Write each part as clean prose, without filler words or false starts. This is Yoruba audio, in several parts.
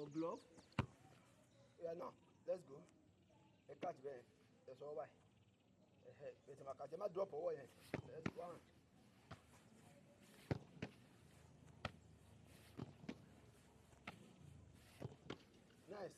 But glove. Yeah, now let's go. Ẹ catch bẹ́ẹ̀ ẹ sọ báyìí. Ẹ ẹ tí ma catch ẹ má drop ọwọ́ yẹn. Let's go. One. Nice.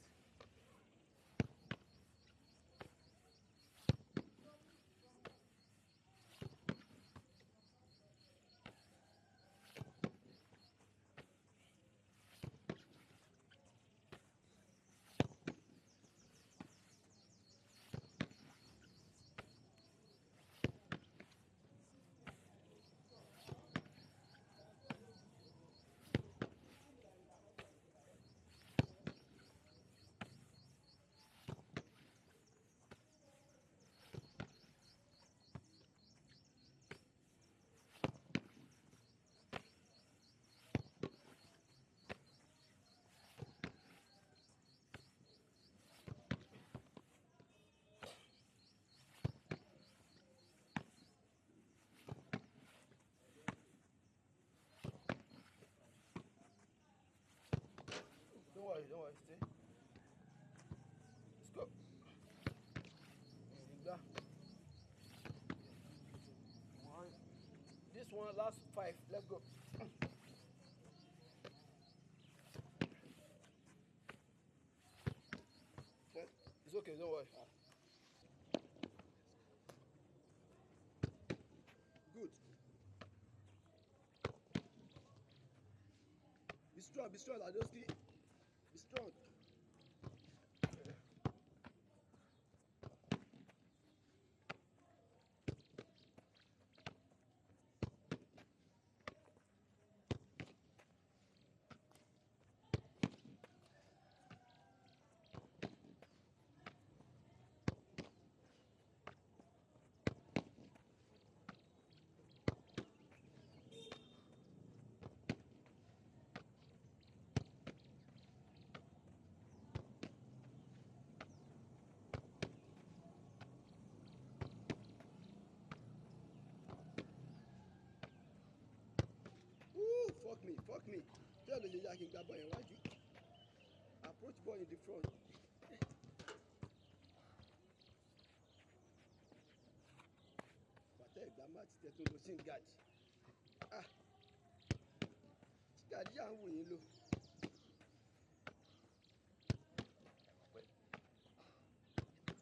Don't worry, stay. Let's go. One. This one, last five. Let's go. It's okay, don't worry. Good. Be strong, Adoski. Be strong. Fuck me. Tell the lady I can grab boy why you approach boy in the front. But that match that no shin guard. Ah. Guard ya wo yin lo.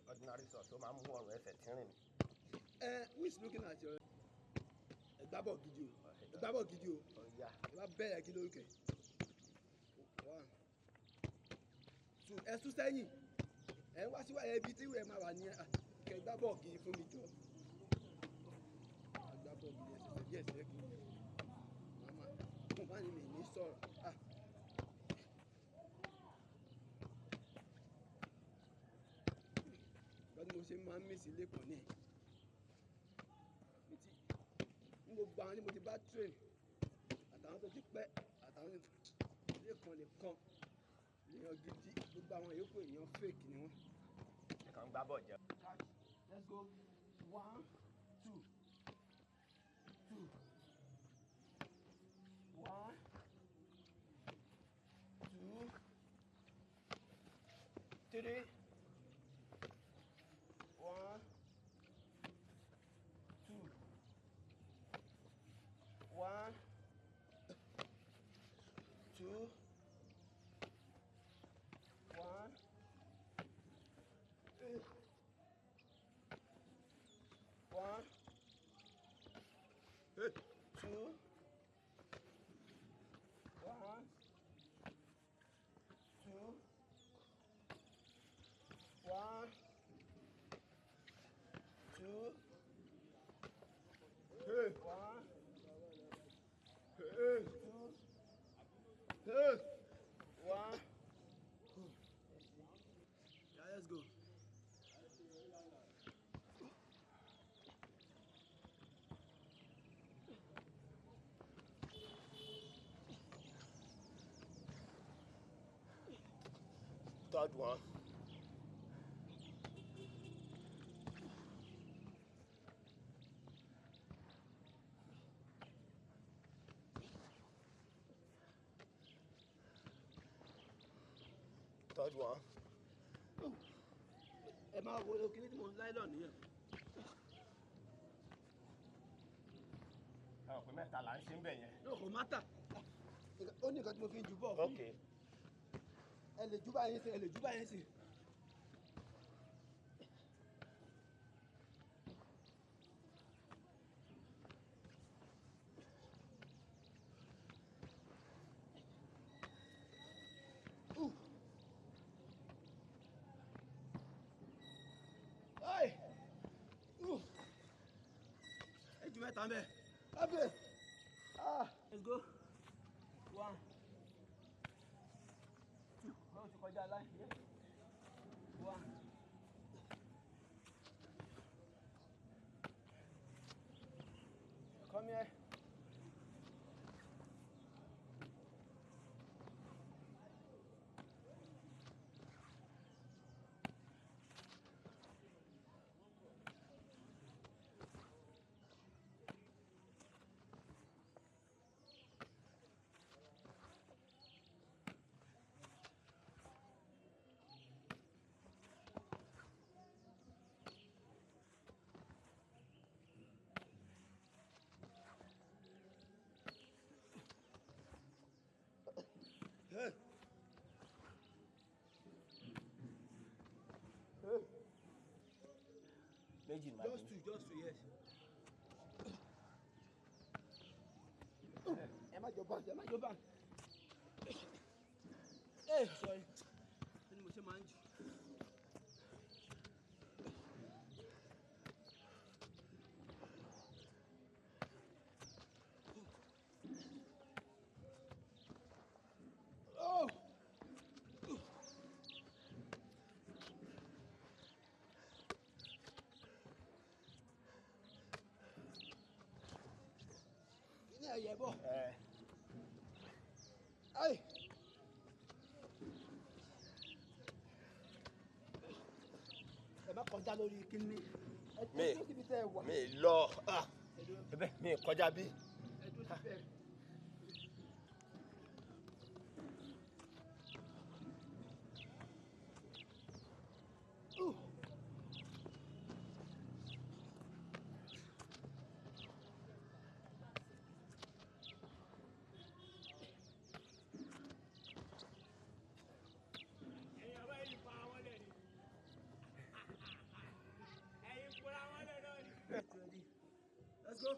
Ordinary sort tó máa mú ọ̀rọ̀ ẹsẹ̀ tínrín ni. Who is looking at your Gbábọ̀ gidi o. Gbábọ̀ gidi o. Ẹ bá bẹ̀rẹ̀ kí lórúkẹ. 1 2 ẹ sún sẹ́yìn. Ẹ wá síwájú ẹbí tí ìwé máa wà ní kẹ gbábọ̀ gidi fún mi jọ. Gbábọ̀ gidi ẹsẹ̀ bí ẹsẹ̀ kù. Màmá mo bá ní mi ní sọ̀rọ̀. Bí mo ṣe máa ń mí sí lẹ́kọ̀ọ́ ní. Gbogbo àwọn tí mo ti bá train àtàwọn tó ti pẹ́ àtàwọn lẹ́kàn nìkan èèyàn gidi gbogbo àwọn yòókù èèyàn fake ni wọ́n. Ẹ kàn ń gbá bọ̀ jẹ́. Let's go. 1 2 2 1 2 3 1 2 1 2 1 1 2 1 2 1 2 1 2 1. Yeah, let's go. Third one. Third one. Ẹ máa wo kíní tí mo ń láìlọ nìyẹn. Ẹ ò pé mẹ́ta là ń ṣe ń bẹ̀ yẹn. Náà kò má tà. Ó ní nǹkan tí mo fi ń ju bọ́ọ̀ fún. Ok. Ẹ lè ju báyìí sí, ẹ lè ju báyìí sí. Hey! Ẹ ju mẹ́ta mẹ́. Kábíyè. Ah! Let's go. One. Two. Báwo ti kọjá láì? One. Come here. Hey. Hey. Méjì ni màá Just gbé. two, just two, yes. Ẹ má jọ báńkì, ẹ má jọ báńkì. Ẹ sorry, kí ni mo ṣe máa ń jù? Oh! Kí ni ẹ̀yẹ bọ̀? Ẹ Ay! Ẹ má kọjá lórí kíní. Ẹ dúró síbi tẹ́ ẹ wà. Mi lọ. Ah! Ẹ dúró, Ẹ bẹ́ mi kọjá bí. ẹ dúró síbẹ̀. Ooh. Ẹ̀yin ọba yìí pa wọn lẹ̀ ni. Ẹ̀yin kura wọn lẹ̀ náà ni. Ready. Let's go.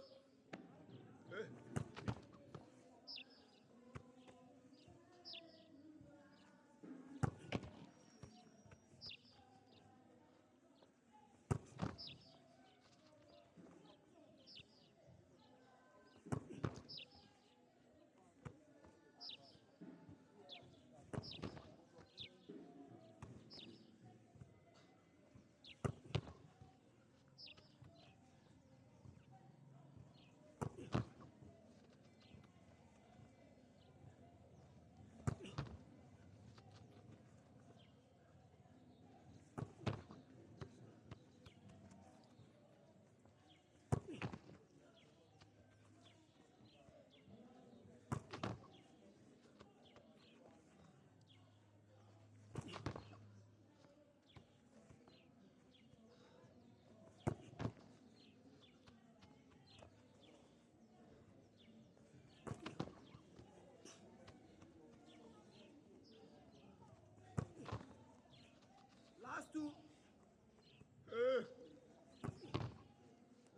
Last two.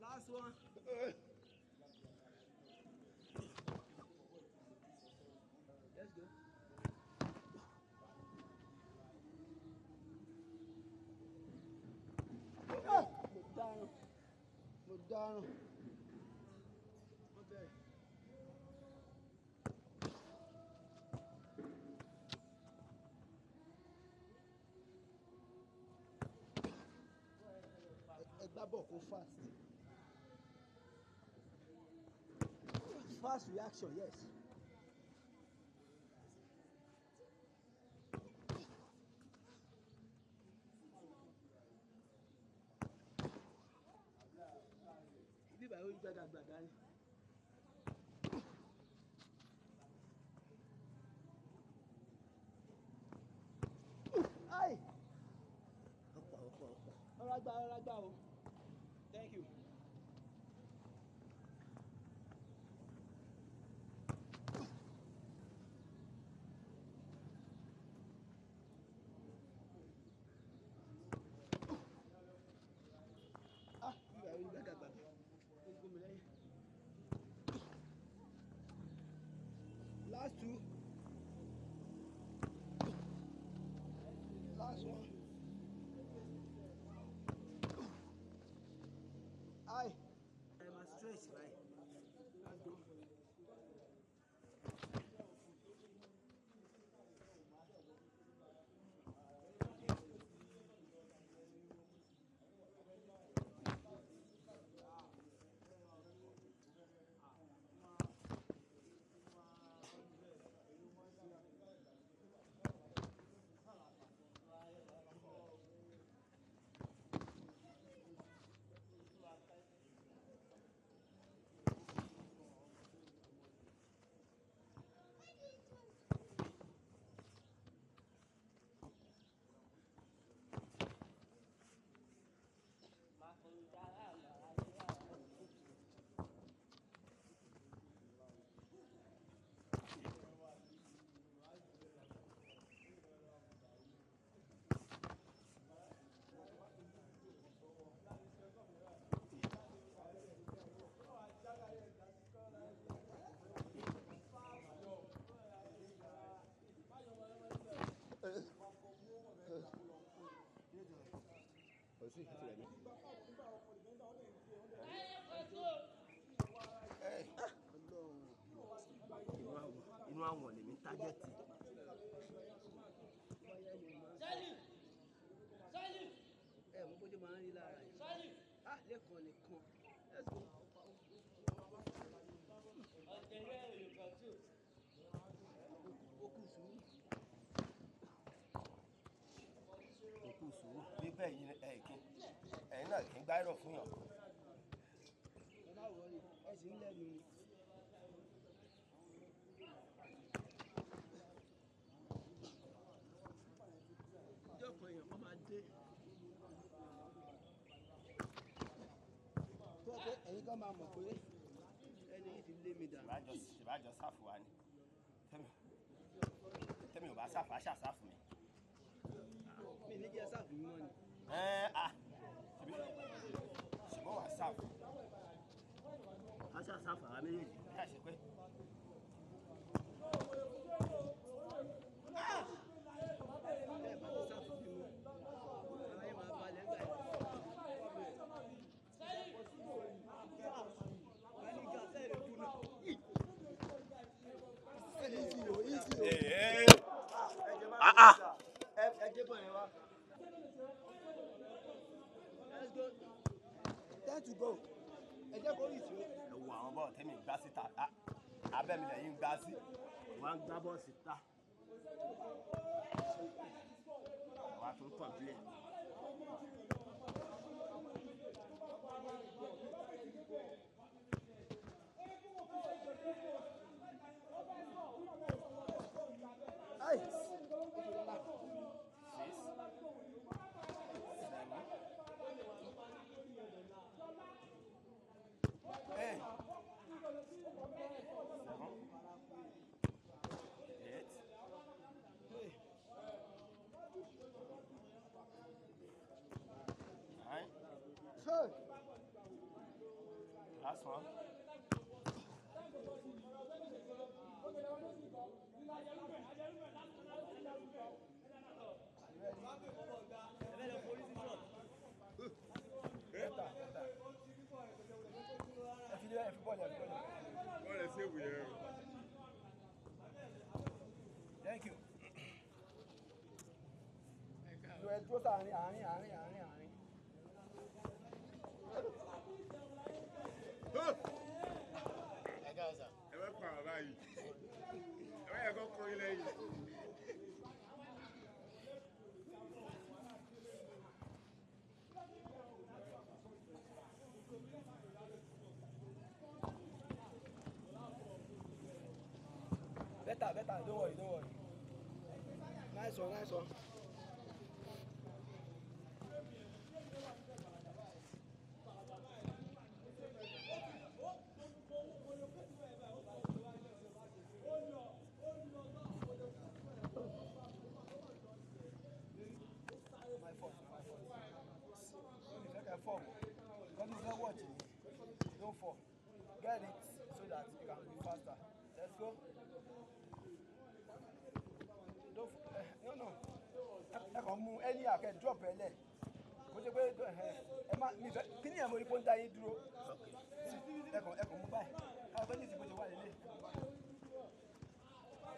Last one. Let's go. Ah! Mo dáràn. Mo dáràn. Mo bẹ̀rẹ̀. Ẹ gbá bọ̀ kó fast. Fast reaction, yes. Ibi ìbàyọ̀ orí gbàdàgbàdà ni. Rọra gbá, rọra gbá o. Thank you. Ah, ìgbà yìí gbàgàgbàgà. Ó ń gómi lẹ́yìn. Last two. Last one. Aye. I'm a stretch, right? Let's go. Kò sí ìfẹ́ rẹ̀ mi. Inú àwọn lèmi ń tágẹ́tì. Ẹ mọ bó ṣe máa ń rí lára yìí. Ah, lẹ́kọ̀ọ́ nìkan. Let's go. Ó kù sùúrù. Òkú sùúrù bíbẹ̀ yìí ẹ̀ kí ẹ̀yin náà kì í gbá irọ́ fún yàn. Ẹ má wọrí, ẹ sì ń lẹ́nu ni. Ìjọ kan èèyàn kan máa dé. Tó o pé ẹ̀yin kan máa mọ̀ pé ẹni yìí ti lé mi dànù. Ṣèbájọ sáfù wa ni. Tẹ́mi ò bá sáfù, á ṣà sáfù mi. Mi ní jẹ́ sáfù mímọ́ ni. Ẹ́ à ṣùgbọ́n wà sáfù. Á ṣà sáfù àwa méjèèjì. Bí a ṣe pé. Bẹ́ẹ̀ bá ti sáfù mímọ́, ara yẹn máa balẹ̀ ńgbà yẹn. Bálígà sẹ́ẹ̀rì kú náà. Easy o, easy o. Ah ah. Ẹ jẹ́ bọ̀ yẹn wá. Let's go. Time to go. Ẹ jẹ́ kó rí ìṣó. Ẹ wo àwọn bọ́ọ̀ tẹ́mi gbá síta, abẹ́ mi lẹ́yìn gbá sí. Wọ́n á gbá bọ́ọ̀ síta. Wọ́n á tún kọ̀m̀pilẹ̀. Aye. Six, seven, eight, seven, eight, nine. Hey. Last one. Ẹ fi ẹ fi bọ́ọ̀lù ẹ fi bọ́ọ̀lù. Wọ́n lè ṣèwé ẹ o. Thank you. Lo ẹ dúró sáàárín àárín àárín àárín àárín. Ẹ bá pa bàbá yìí. Ẹ bá yẹ kó kọ́ ilé yìí. Better, better, don't worry, don't worry. Nice one, nice one. fall. Nǹkan tí mo fẹ́ watch ni. Don't fall. Get it so that you can be faster. Let's go. Don't no no. Ẹ kàn mú earlier kẹ́ drop ẹ lẹ̀. Kò ṣe pé ẹ má mi fẹ́ kí ni ẹ̀ mo rí pé ó ń dá yín dúró. Ẹ kàn mú báyìí. Káwọn fẹ́ ní ìsìnkú ṣe wà lélẹ̀.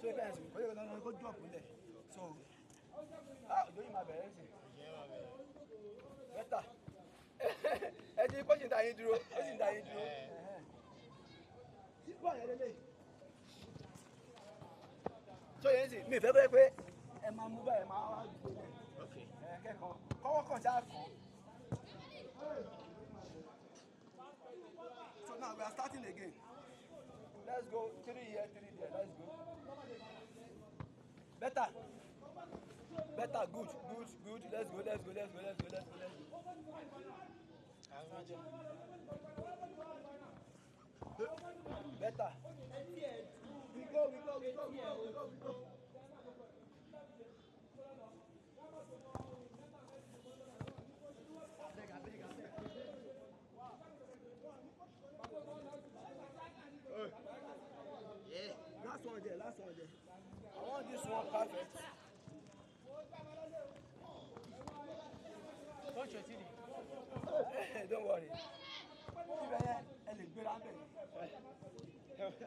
So ẹ bẹ́ẹ̀ sìn kò ṣe pé kó drop lẹ̀. So òjò yìí máa bẹ̀rẹ̀ sí. Better. Ẹ ti kó sì ń dá yín dúró. Ó sì ń dá yín dúró. Bọ́ọ̀lù yẹn lélẹ̀. So yẹn sì mi fẹ́ fẹ́ pé ẹ máa mú báyìí máa wá gbé lẹ̀. Ẹ kẹ́kọ̀ọ́ kọ́wọ́ kàn ṣáà kàn. So now we are starting again. Let's go 3 here, 3 there. Let's go. Better. Better, good, good, good. Let's go, let's go, let's go, let's go, let's go, let's go. Better. We go, we go, we go, we go, we go, we go. Yeah. Last one there, last one there. I want this one perfect. Touch your city. Don't worry. Ibẹ̀ yẹn ẹ lè gbéra ń bẹ̀ yẹn.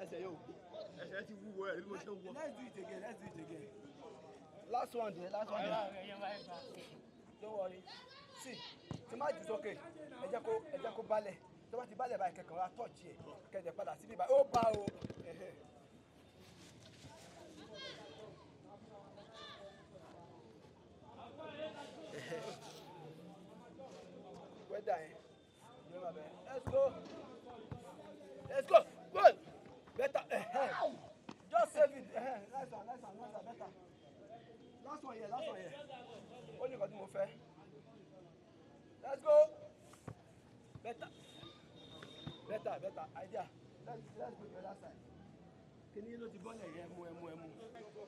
Ẹsẹ̀ yóò ẹsẹ̀ ti wúwo ẹ̀ bí mo ṣe ń wọ. Let's do it again, let's do it again. Last one there, last one there. Don't worry. See, tí má jù sókè, ẹ jẹ́ kó balẹ̀. Tó bá ti balẹ̀ báyìí kẹ̀kẹ́ wa touch ẹ̀ kẹ̀dẹ̀ padà síbí báyìí. Ó bá o. Weather yẹn. Let's go. Let's go. Good. Better. Just save it. Nice one, nice one, nice one, better. Last one here, last one here. Ó ní nǹkan tí mo fẹ́. Let's go. Better. Better, better. Idea. Let's go the other side. Kí ni ló ti bọ́lẹ̀ yẹn mú ẹ mú ẹ mú. Let's go.